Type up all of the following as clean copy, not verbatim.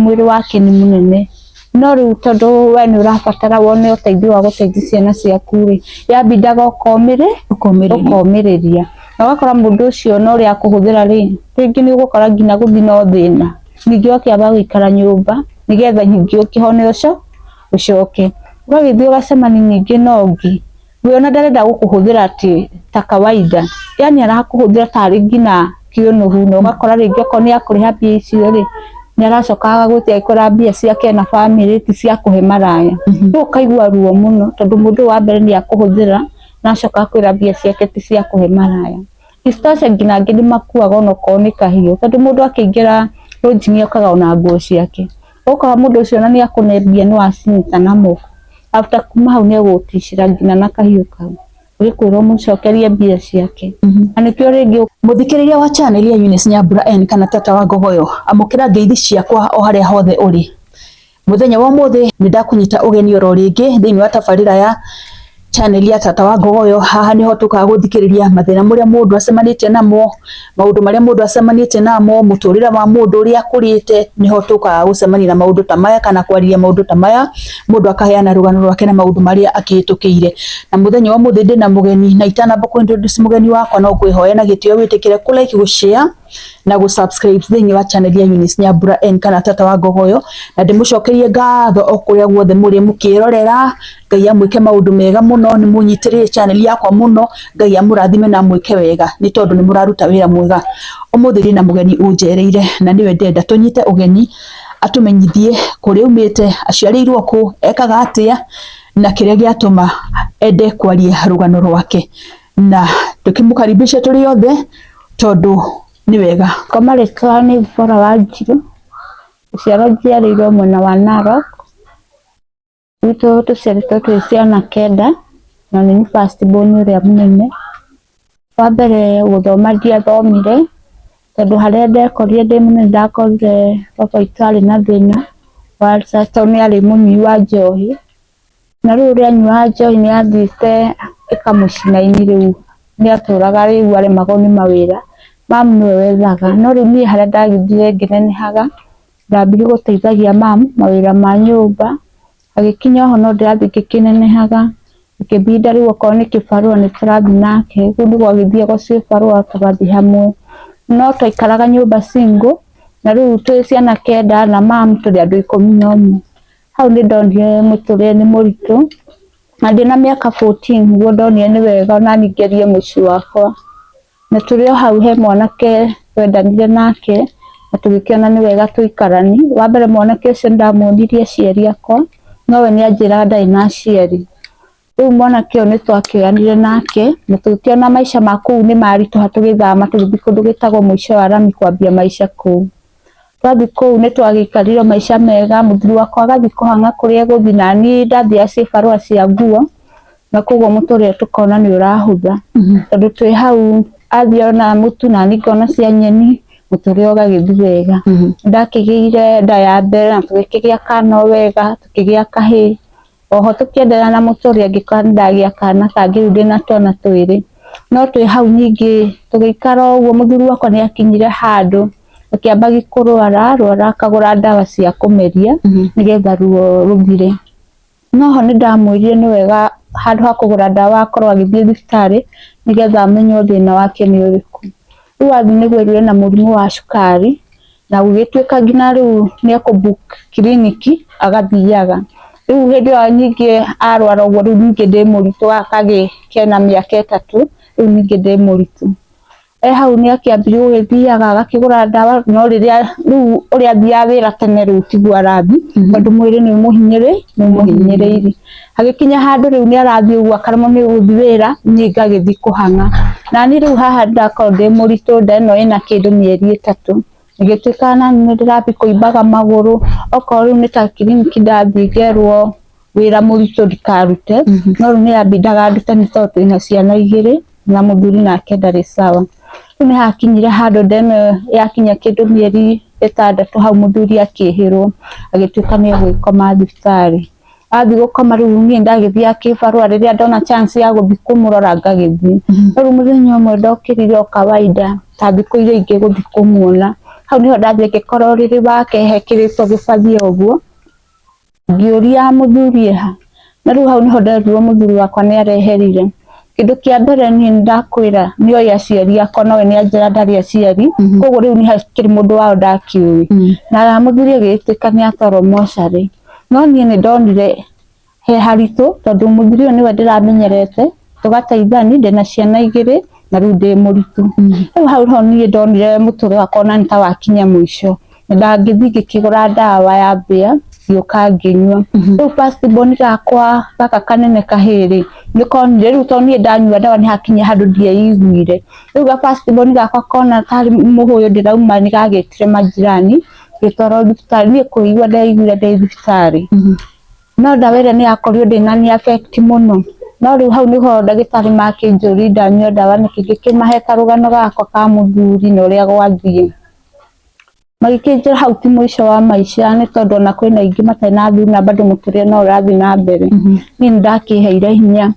Mwĩrĩ wake nĩ mũnene, no rĩu tondũ we nĩ ũrabatara wone ũteithio wa gũteithia ciana ciaku rĩ, yambindaga ũkomĩrĩria na ũgakora mũndũ ũcio na ũrĩa akũhũthĩra rĩ, rĩngĩ nĩ ũgũkora nginya gũthiĩ no thĩna, ningĩ ũgakĩamba gũikara nyũmba nĩgetha ningĩ ũkĩhone ũcoke, ũgagĩthiĩ ũgacemania ningĩ na ũngĩ we ona ndarenda gũkũhũthĩra atĩ ta kawaida, yani arakũhũthĩra tarĩ nginya kĩũnũhu, na ũgakora rĩngĩ okorwo nĩ akũrĩha mbia icio rĩ, nĩ aracoka agagwĩtia agĩkwĩra mbia ciake na bamĩrĩ ti cia kũhe maraya. Rĩu ũkaigua ruo mũno tondũ mũndũ ũyũ wa mbere nĩ akũhũthĩra na acoka akwĩra mbia ciake ti cia kũhe maraya. Isitoshe nginya angĩ nĩ makuaga onokorwo nĩ kahiũ, tondũ mũndũ akĩingĩra lodging okaga ona nguo ciake, ũgakora mũndũ ũcio ona nĩ akũne mbia no acinyita na moko, after kuma hau nĩ egũgũticĩra nginya na kahiũ kau, ũgĩkwĩra ũmũcokerie mbia ciake. Na nĩkĩo rĩngĩ Mũthikĩrĩria wa channel ya Eunice Nyambura N kana tata wa Ngogoyo, amũkĩra ngeithi ciakwa o harĩa hothe ũrĩ. Mũthenya wa ũmũthĩ nĩ ndakũnyita ũgeni oro rĩngĩ thĩinĩ wa tabarĩra ya channel ya tata wa Ngogoyo. Haha nĩho tũkaga gũthikĩrĩria mathĩna marĩa mũndũ acemanĩtie namo, maũndũ marĩa mũndũ acemanĩtie namo, mũtũrĩre wa mũndũ ũrĩa akũrĩte, nĩho tũkaga gũcemania na maũndũ ta maya kana kwarĩria maũndũ ta maya, mũndũ akaheana rũgano rwake na maũndũ marĩa akĩhĩtũkĩire. Na mũthenya wa ũmũthĩ ndĩna mũgeni, na itanamba kũ introduce mũgeni wakwa no ngwĩhoya na gĩtĩo wĩtĩkĩre kũ like, gũ share na gũ subscribe thĩinĩ wa channel ya Eunice Nyambura N kana tata wa Ngogoyo, na ndĩmũcokerie ngatho o kũrĩa guothe mũrĩ mũkĩrorera. Ngai amwĩke maũndũ mega mũno, nĩ mũnyitĩrĩire channel yakwa mũno, Ngai amũrathime na amwĩke wega nĩ tondũ nĩ mũraruta wĩra mwega. Ũmũthĩ ndĩna mũgeni ũnjereire na nĩwe ndĩrenda tũnyite ũgeni atũmenyithie kũrĩa aumĩte, aciarĩirwo kũ, ekaga atĩa na kĩrĩa gĩatũma ende kwaria rũgano rwake, na tũkĩmũkaribisha tũrĩ othe tondũ nĩ wega. Kwa marĩtwa nĩ Zipporah Wanjiru, gũciarwo njiarĩirwo mwena wa Narok, gwitũ tũciarĩtwo twĩ ciana 9 na nĩ niĩ first born ũrĩa mũnene. Wa mbere gũthoma ndiathomire tondũ harĩa ndekorire ndĩ mũnene ndakorire baba witũ arĩ na thĩna wa ulcer tondũ nĩ arĩ mũnyui wa njohi, na rĩu ũrĩa anyuaga njohi nĩ yathiĩte ĩkamũcina ini, rĩu nĩ atũraga rĩu aremagwo nĩ mawĩra, mamu nĩwe wethaga, no rĩu niĩ harĩa ndagĩthire ngĩnenehaga ndambirie gũteithagia mamu mawĩra ma nyũmba, agĩkinya oho no ndĩrathiĩ ngĩkĩnenehaga, ngĩbinda rĩu okorwo nĩ kĩbarũa nĩ tũrathiĩ nake, rĩu nĩ gwagĩthiagwo cibarũa tũgathiĩ hamwe, no twaikaraga nyũmba single, na rĩu twĩ ciana 9 na mamu tũrĩ andũ 11. Hau nĩ ndonire mũtũrĩre nĩ mũritũ, na ndĩna mĩaka 14 nĩguo ndonire nĩ wega onaniĩ ngerie mũciĩ wakwa, na tũrĩ o hau he mwanake twendanire nake na tũgĩkĩona nĩ wega tũikarani. Wa mbere mwanake ũcio nĩ ndamuonirie aciari akwa, no we nĩ anjĩraga ndarĩ na aciari. Rĩu mwanake ũyũ nĩ twakĩoyanire nake na tũgĩkĩona maica ma kũu nĩ maritũha, tũgĩthama tũgĩthiĩ kũndũ gwĩtagwo mũico wa rami kwambia maica kũu. Twathiĩ kũu nĩ twagĩikarire maica mega, mũthuri wakwa agathiĩ kũhang'a kũrĩa egũthiĩ, na niĩ ndathiaga cibarũa cia nguo, na koguo mũtũrĩre tũkona nĩ ũrahũtha, tondũ twĩ hau athiĩ ona mũtu na niĩ ngona cia nyeni, mũtũrĩre ũgagĩthiĩ wega. Ndakĩgĩire nda ya mbere na tũgĩkĩgĩa kana o wega, tũkĩgĩa kahĩĩ, oho tũkĩenderea na mũtũrĩre ngĩkora nĩ ndagĩa kana kangĩ rĩu ndĩna twana 2. No twĩ hau ningĩ tũgĩikara ũguo mũthuri wakwa nĩ akinyire handũ akĩamba kũrwara rwara akagũra ndawa cia kũmeria nĩgetha ruo rũthire. No ho nĩ ndamwĩrire nĩ wega handũ ha kũgũra ndawa akorwo agĩthiĩ thibitarĩ nĩgetha amenywo thĩna wake nĩ ũrĩkũ. Rĩu athiĩ nĩ gwĩrire na mũrimũ wa cukari, na gũgĩtuĩka nginya rĩu nĩ ekũ book kiriniki agathiaga. Rĩu hĩndĩ ĩyo ningĩ arwara ũguo rĩu ningĩ ndĩ mũritũ, gaka kangĩ kena mĩaka 3, rĩu ningĩ ndĩ mũritũ. E hau nĩ akĩambirie gũgĩthiaga agakĩgũra ndawa, no rĩrĩa rĩu ũrĩa athiaga wĩra tene rĩu tiguo arathiĩ, tondũ mwĩrĩ nĩ ũmũhinyĩrĩirie. Agĩkinya handũ rĩu nĩ arathiĩ ũguo akaremwo nĩ gũthiĩ wĩra, niĩ ngagĩthiĩ kũhang'a. Na niĩ rĩu haha ndakorwo ndĩ mũritũ, nda ĩno ĩna kĩndũ mĩeri 3, ĩgĩtuĩka nani nĩ ndĩrathiĩ kũimbaga magũrũ, okorwo rĩu nĩ ta kiriniki ndathiĩ ngerwo wĩra mũritũ ndikarute, no rĩu nĩ yambindaga ndute nĩ tondũ twĩna ciana 2 na mũthuri nake ndarĩ sawa. Rĩu nĩ hakinyire handũ nda ĩno yakinya kĩndũ mĩeri 6 hau mũthuri akĩhĩrwo, agĩtuĩka nĩ egũgĩkoma thibitarĩ. Athiĩ gũkoma rĩu niĩ ndagĩthiaga kĩbarũa rĩrĩa ndona chance ya gũthiĩ kũmũrora ngagĩthiĩ. No rĩu mũthenya ũmwe ndokĩrire o kawaida ta thikũ iria ingĩ gũthiĩ kũmuona, Hau nĩho ndathiĩ ngĩkora ũrĩrĩ wake hekĩrĩtwo gĩbathia ũguo, ngĩũria mũthuri eha, na rĩu hau nĩho nderirwo mũthuri wakwa nĩ areherire. Kĩndũ kĩa mbere niĩ nĩndakwĩra nĩoĩ aciari akwa nowe nĩanjĩra ndarĩ aciari, koguo rĩu nĩ hakĩrĩ mũndũ wao ndakĩũĩ. Na mũthuri agĩgĩtuĩka nĩ atwarwo mocarĩ, no niĩ nĩ ndonire he haritũ tondũ mũthuri ũyũ nĩwe ndĩramenyerete, tũgateithani, ndĩna ciana igĩrĩ na rĩu ndĩ mũritũ. Rĩu hau nĩho niĩ ndonire mũtũrĩre wakwa ona nĩ ta wakinya mũico. Na ndangĩthiĩ ngĩkĩgũra ndawa ya mbĩa ngĩũka ngĩnyua. Rĩu first born gakwa gaka kanene kahĩĩ rĩ, nĩkonire rĩu tondũ niĩ ndanyua ndawa nĩ hakinya handũ ndieiguire. Rĩu ga first born gakwa kona tarĩ mũhũyũ ndĩrauma nĩ gagĩtire manjirani, ngĩtwarwo thibitarĩ. Niĩ kũigua ndeiguire ndĩ thibitarĩ. No ndawa ĩrĩa nĩ yakorirwo ndĩnani affect mũno. No rĩu hau nĩho ndagĩtarĩ makĩnjũria ndanyua ndawa nĩkĩ, ngĩkĩmahe karũgano gakwa ka mũthuri na ũrĩa gwathiĩ. Magĩkĩnjĩra hau ti mũico wa maica nĩ tondũ ona kwĩna aingĩ matarĩ na athuri na bado mũtũrĩre no ũrathiĩ na mbere. Niĩ nĩ ndakĩheire hinya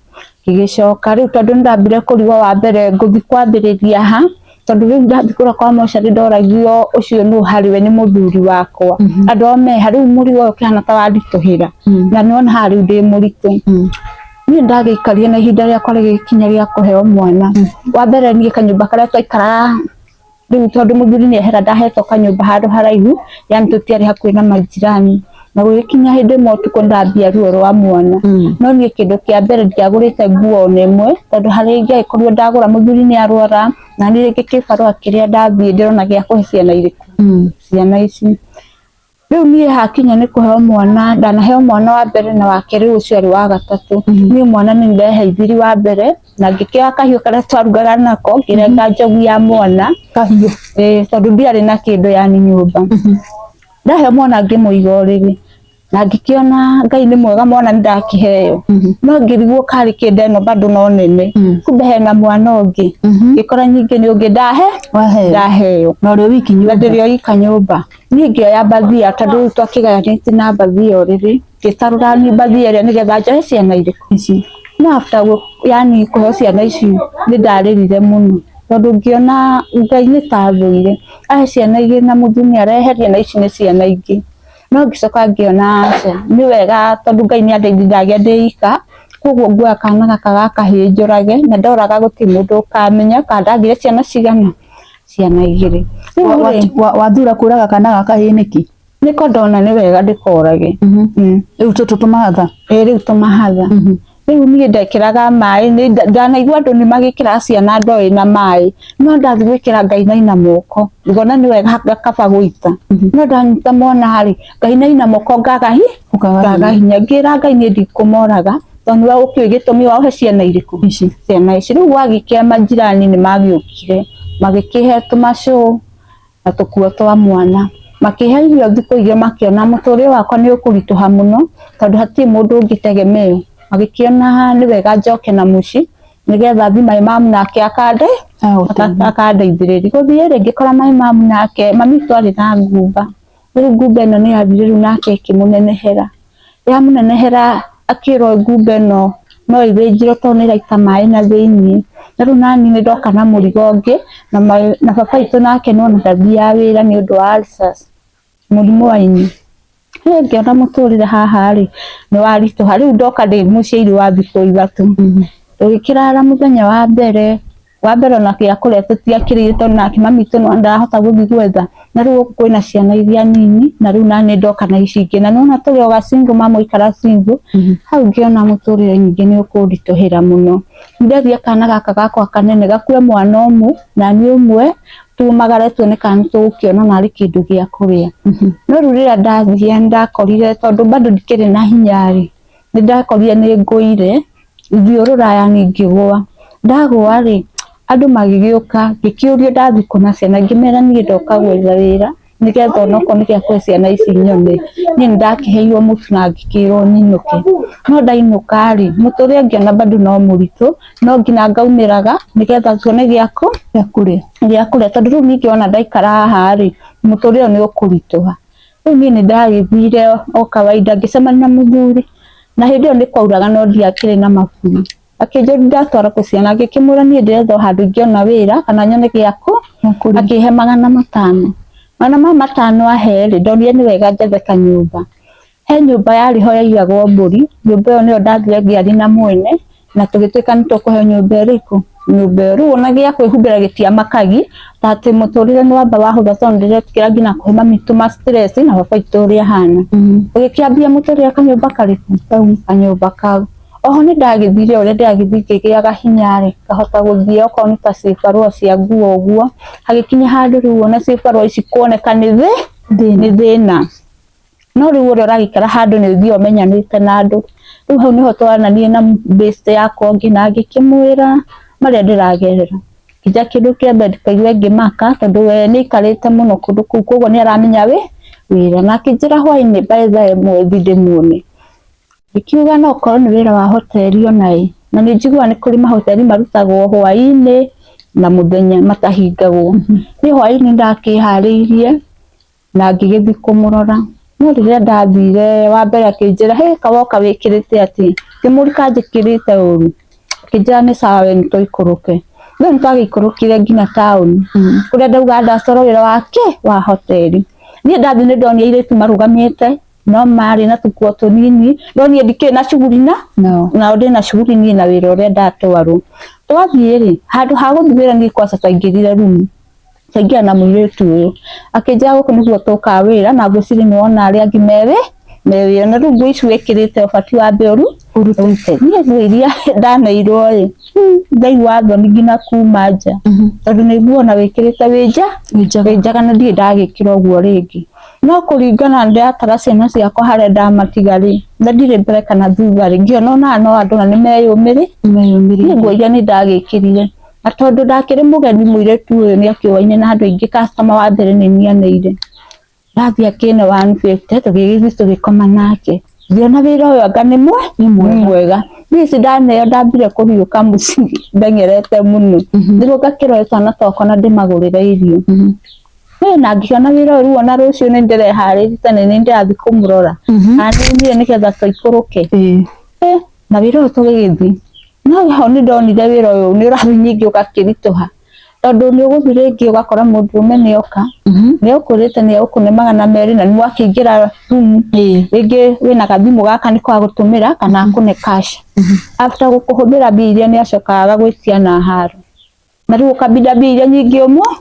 ngĩgĩcoka rĩu tondũ nĩ ndambire kũrigwo wa mbere ngũthiĩ kwambĩrĩria ha, tondũ rĩu ndathiĩ kũrĩa kwa mocarĩ ndoragio ũcio nũ harĩ we nĩ mũthuri wakwa. Andũ ao meha rĩu mũrigo ũyũ ũkĩhana ta wanditũhĩra na nĩwona haha rĩu ndĩ mũritũ. Niĩ ndagĩikarire na ihinda rĩakwa rĩgĩkinya rĩa kũheo mwana. Wa mbere niĩ kanyũmba karĩa twaikaraga rĩu tondũ mũthuri nĩ ehera ndahetwo kanyũmba handũ haraihu, yani tũtiarĩ hakuhĩ na majirani. Na gũgĩkinya hĩndĩ ĩmwe ũtukũ ndambia ruo rwa mwana. No niĩ kĩndũ kĩa mbere ndiagũrĩte nguo ona ĩmwe tondũ harĩa ingĩagĩkorirwo ndagũra mũthuri nĩ arwara na niĩ rĩngĩ kĩbarũa kĩrĩa ndathiĩ ndĩrona gĩa kũhe ciana irĩkũ, ciana ici. Rĩu niĩ hakinya nĩ kũheo mwana, ndanaheo mwana wa mbere na wa kerĩ ũcio arĩ wa gatatũ. Niĩ mwana nĩ ndeheithirie wa mbere na ngĩkĩoya kahiũ karĩa twarugaga nako ngĩrenga njogu ya mwana. Kahiũ? Ĩĩ, tondũ ndiarĩ na kĩndũ yani nyũmba. Ndaheo mwana ngĩmũiga ũrĩrĩ na ngĩkĩona Ngai nĩ mwega mwana nĩ ndakĩheo. No ngĩrigwo karĩ kĩnda ĩno bado no nene, kumbe hena mwana ũngĩ. Ngĩkora ningĩ nĩ ũngĩ ndahe Waheo? Ndaheo. Na ũrĩ o wiki Na nyũmba? ndĩrĩ o ika nyũmba. Niĩ ngĩoya mbathia tondũ rĩu twakĩgayanĩtie na mbathia ũrĩrĩ, ngĩtarũra mbathia ĩrĩa nĩgetha njoe ciana irĩkũ? Ici. No after yani kũheo ciana ici nĩ ndarĩrire mũno tondũ ngĩona Ngai nĩ ta athũire. Ahe ciana igĩrĩ na mũthuri nĩ areheria na ici nĩ ciana ingĩ. No ngĩcoka ngĩona aca nĩ wega tondũ Ngai nĩ andeithirie ndagĩa ndĩ ika, koguo nguoya kana gaka ga kahĩĩ njũrage na ndoraga gũtirĩ mũndũ ũkamenya kana ndagĩire ciana cigana? Ciana igĩrĩ. Rĩu rĩ, Wathura kũraga kana ga kahĩĩ nĩkĩ? Nĩko ndona nĩ wega ndĩkorage. Rĩu tũtũ tũmahatha? Ĩĩ, rĩu tũmahatha. Rĩu niĩ ndekĩraga maĩ, ndanaigua andũ nĩ magĩkĩraga ciana ndoĩ na maĩ, no ndathiĩ gwĩkĩra ngainaina moko, ngona nĩ wega kaba gũita. No ndanyita mwana rĩ, ngainaina moko ngaga Ũkaga hinya, ngĩra Ngai niĩ ndikũmoraga tondũ nĩwe ũkĩũĩ gĩtũmi wa ũhe ciana irĩkũ? Ici. Ciana ici. Rĩu gwagĩkĩa majirani nĩ magĩũkire magĩkĩhe tũmacũũ na tũkuo twa mwana, makĩhe irio thikũ igĩrĩ, makĩona mũtũrĩre wakwa nĩ ũkũritũha mũno tondũ hatirĩ mũndũ ũngĩtegemeo. Magĩkĩona nĩ wega njoke na mũciĩ nĩgetha thiĩ my mum nake akandeithĩrĩria. Gũthiĩ rĩ, ngĩkora my mum nake, mami witũ arĩ na ngumba. Rĩu ngumba ĩno nĩ yathire rĩu nake ĩkĩmũnenehera. Yamũnenehera akĩrwo ngumba ĩno no ĩthĩnjirwo tondũ nĩ ĩraita maĩ na thĩiniĩ. Na rĩu naniĩ nĩ ndoka na mũrigo ũngĩ na baba witũ nake nĩwona ndathiaga wĩra nĩ ũndũ wa ulcers, mũrimũ wa ini. Rĩu ngĩona mũtũrĩre haha rĩ nĩ waritũha. Rĩu ndoka ndĩ mũciĩ wa thikũ 3. Tũgĩkĩrara mũthenya wa mbere, wa mbere ona gĩa kũrĩa tũtiakĩrĩire tondũ nake mami witũ ndarahota gũthiĩ gwetha. Na rĩu gũkũ kwĩna ciana iria nini na rĩu naniĩ ndoka na ici ingĩ. Na nĩwona tũrĩ o ga single mama aikara single, hau ngĩona mũtũrĩre ningĩ nĩ ũkũnditũhĩra mũno. Ndathiĩ kana gaka gakwa kanene gakue mwana ũmwe na niĩ ũmwe, tumagare tuone kana nĩ tũgũkĩona narĩ kĩndũ gĩa kũrĩa. No rĩu rĩrĩa ndathire nĩ ndakorire tondũ bado ndikĩrĩ na hinya rĩ, nĩ ndakorire nĩ ngũire, thiũrũra yani ngĩgũa. Ndagũa rĩ, andũ magĩgĩũka, ngĩkĩũrio ndathiĩ kũ na ciana, ngĩmera niĩ ndoka gwetha wĩra nĩgetha onokorwo nĩ gĩa kũhe ciana ici nyone. Niĩ nĩ ndakĩheirwo mũtu na ngĩkĩrwo nyinũke. No ndainũka rĩ, mũtũrĩre ngĩona bado no mũritũ, no nginya ngaumĩraga nĩgetha tuone gĩa kũrĩa, gĩa kũrĩa tondũ rĩu ningĩ ona ndaikara haha rĩ, mũtũrĩre ũyũ nĩ ũkũritũha. Rĩu niĩ nĩ ndagĩthire o kawaida ngĩcemania na mũthuri na hĩndĩ ĩyo nĩ kwauraga no ndiakĩrĩ na maburi. Akĩnjũria ndatwara kũ ciana, ngĩkĩmwĩra niĩ ndĩretha o handũ ingĩona wĩra kana nyone gĩa kũrĩa. Akĩhe 500. Magana maya matano ahe rĩ, ndonire nĩ wega njethe kanyũmba. He nyũmba yarĩ ho yaigagwo mbũri, nyũmba ĩyo nĩyo ndathire ngĩaria na mwene, na tũgĩtuĩka nĩ tũkũheo nyũmba ĩrĩkũ, nyũmba ĩyo. Rĩu ona gĩa kwĩhumbĩra gĩtiamakagi, ta atĩ mũtũrĩre nĩ wamba wahũtha tondũ ndĩretigĩra nginya kũhe mami witũ ma stress na baba witũ ũrĩa ahana. Ũgĩkĩambia mũtũrĩre kanyũmba karĩkũ? Kanyũmba kau. Oho nĩ ndagĩthire ũrĩa ndĩragĩthiĩ ngĩgĩaga hinya rĩ, ngahota gũthiĩ okorwo nĩ ta cibarũa cia nguo ũguo, hagĩkinya handũ rĩu ona cibarũa ici kuoneka nĩ nĩ thĩna. No rĩu ũrĩa ũragĩikara handũ nĩ ũthiaga ũmenyanĩte na andũ, rĩu hau nĩho twaranire na best yakwa ũngĩ na ngĩkĩmwĩra marĩa ndĩragerera. Ngĩnjĩra kĩndũ kĩa mbere ndikaigue ngĩmaka tondũ we nĩ aikarĩte mũno kũndũ kũu koguo nĩ aramenya wĩra. Na akĩnjĩra hwainĩ by thaa ĩmwe thiĩ ndĩmuone. Ngĩkiuga no okorwo nĩ wĩra wa hoteri ona ĩ, na nĩ njiguaga nĩ kũrĩ mahoteri marutagwo hwainĩ na mũthenya matahingagwo. Niĩ hwainĩ ndakĩharĩirie na ngĩgĩthiĩ kũmũrora, no rĩrĩa ndathire wa mbere akĩnjĩra hĩ kawoka wĩkĩrĩte atĩa, ngĩmũria ka njĩkĩrĩte ũru, akĩnjĩra nĩ sawa we nĩ tũikũrũke. Rĩu nĩ twagĩikũrũkire nginya taũni kũrĩa ndaugaga ndacora wĩra wa kĩ wa hoteri. Niĩ ndathiĩ nĩ ndonire airĩtu marũgamĩte no marĩ na tũkuo tũnini, no niĩ ndikĩrĩ na shughuli na nao ndĩna shughuli niĩ na wĩra ũrĩa ndatwarwo. Twathiĩ rĩ, handũ ha gũthiĩ wĩra niĩ kwanza twaingĩrire rumu twaingĩra na mũirĩtu ũyũ akĩnjĩra gũkũ nĩguo tũkaga wĩra na ngwĩciria nĩ wona arĩa angĩ me wĩra na rĩu nguo ici wĩkĩrĩte ũbatiĩ wambe ũrute. Niĩ nguo iria ndaneirwo ĩ, ndaigua thoni nginya kuma nja tondũ nĩ nguo ona wĩkĩrĩte wĩ nja wĩ njaga na ndirĩ ndagĩkĩra ũguo rĩngĩ. No kũringana ndĩratara ciana ciakwa harĩa ndamatiga rĩ, na ndirĩ mbere kana thutha rĩ, ngĩona ona no andũ na nĩ meyũmĩrĩ, niĩ nguo iria nĩ ndagĩkĩrire. Na tondũ ndakĩrĩ mũgeni mũirĩtu ũyũ nĩ akĩũaine na andũ aingĩ customer wa mbere nĩ niĩ aneire. Ndathiĩ akĩne 150 tũgĩgĩthiĩ tũgĩkoma nake. Ngĩona wĩra ũyũ anga nĩ mwega. Niĩ ici ndaneo ndambire kũhiũka mũciĩ ndeng'erete mũno. Nĩguo ngakĩrore twana twakwa na ndĩmagũrĩre irio. Na ngĩona wĩra ũyũ rĩu ona rũciũ nĩ ndĩreharĩria tene nĩ ndĩrathiĩ kũmũrora. Na nĩ nĩgetha tũikũrũke. Na wĩra ũyũ tũgĩgĩthiĩ. No ho nĩ ndonire wĩra ũyũ nĩ ũrathiĩ ningĩ ũgakĩritũha tondũ nĩ ũgũthiĩ rĩngĩ ũgakora mũndũrũme nĩ oka nĩ egũkwĩrĩte nĩ egũkũne 200 na nĩ mwakĩingĩra rumu rĩngĩ wĩna gathimũ gaka nĩko agũtũmĩra kana akũne cash. After gũkũhũthĩra mbia iria nĩ acokaga agagwĩtia na haro. Na rĩu ũkambinda mbia iria nyingĩ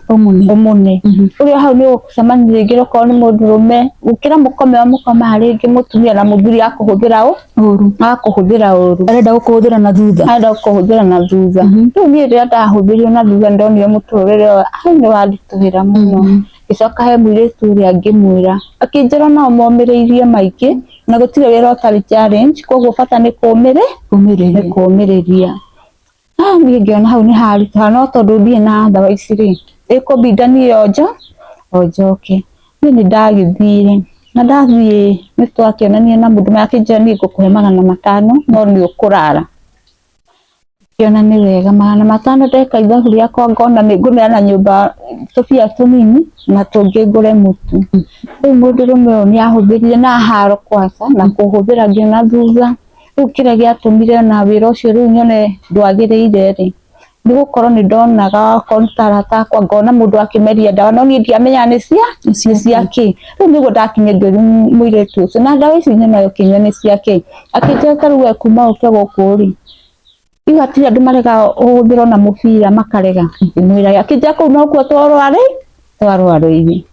ũmũne. Ũrĩa hau nĩ ũgũcemania rĩngĩ okorwo nĩ mũndũrũme gũkĩra mũkome o mũkomaga rĩngĩ mũtumia na mũthuri akũhũthĩra ũru, akũhũthĩra ũru. Arenda gũkũhũthĩra na thutha. Arenda gũkũhũthĩra na thutha. Rĩu niĩ rĩrĩa ndahũthĩrirwo na thutha ndonire mũtũrĩre ũyũ ai nĩ wanditũhĩra mũno. Ngĩcoka he mũirĩtu ũrĩa ngĩmwĩra, akĩnjĩra no momĩrĩirie maingĩ na gũtirĩ wĩra ũtarĩ challenge koguo bata nĩ kũmĩrĩria. Niĩ ngĩona hau nĩ haritũha no tondũ ndirĩ na ndawa ici rĩ, ĩkũmbinda niĩ o njoke. Niĩ nĩ ndagĩthire na ndathiĩ nĩ twakĩonanire na mũndũ akĩnjĩra niĩ ngũkũhe 500 no nĩ ũkũrara. Ngĩona nĩ wega 500 ndeka ithabu rĩakwa ngona nĩ ngũneana nyũmba tũbia tũnini na tũngĩ ngũre mũtu. Rĩu mũndũrũme ũyũ nĩ ahũthĩrire na haro kwanza na kũhũthĩra nginya thutha. Rĩu kĩrĩa gĩatũmire ona wĩra ũcio rĩu nyone ndwagĩrĩire rĩ, nĩ gũkorwo nĩ ndonaga okorwo nĩ ta arata akwa ngona mũndũ akĩmeria ndawa no niĩ ndiamenyaga nĩ cia kĩ. Rĩu nĩguo ndakinyire ngĩũria mũirĩtu ũcio na ndawa ici nyonaga ũkĩnyua nĩ cia kĩ? Akĩnjĩra ta rĩu we kuma ũke gũkũ rĩ, rĩu hatirĩ andũ marega ũhũthĩra ona mũbira makarega. Ngĩmwĩra akĩnjĩra kũu nokuo twarwarĩire.